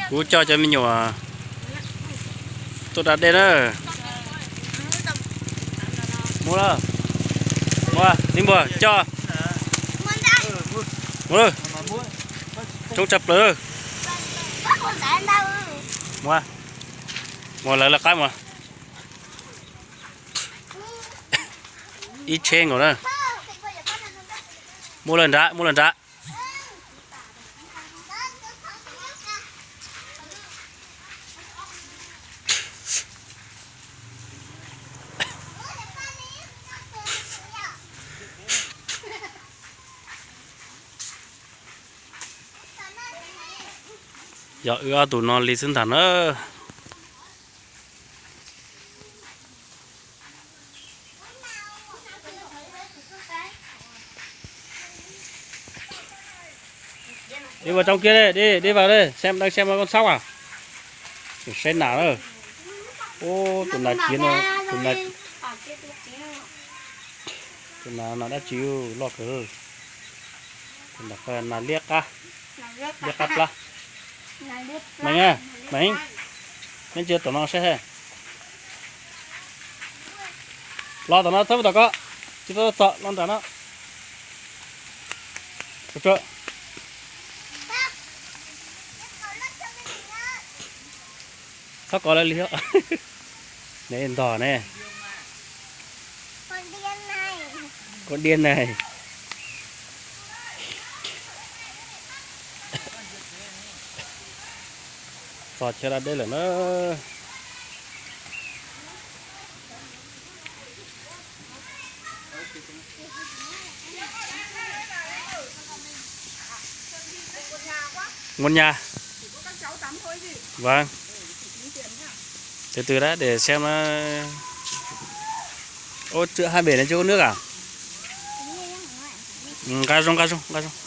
Kuv coj cov me nyuam tuaj da dej na. Muab lawm, muab li npua coj. Muab lawm, coob tshaj plaws. Muab, muab lawv lawv qab muab. Ib tsheb nkaus na. Muab lawm nrad, muab lawm nrad. Yog wb ob tug no li xwb ntag na. Đi vào trong kia đi, đi, đi vào đây, xem đang xem con sóc à. Xem nào đó. Ô, tụi nào chiến nó, tụi nào, tụi nào, nó đã chịu lo kìa. Tụi nào, ờ, nào liếc á. Liếc á plá. Mày nha, mày. Ném chưa tụi nó sẽ he. Los tom no txhob pub tom ko, tsis tau txog los nram no. Ua tsuag. Txhob kov lawv li os. Ne ntog ne. Con điên này. Txog chaw da dej lawm na. Ngon nha. Vâng. Từ từ đã để xem nó. Ô, chưa, hai bể này chưa có nước à? Ừ, nqa zoo, nqa zoo, nqa zoo.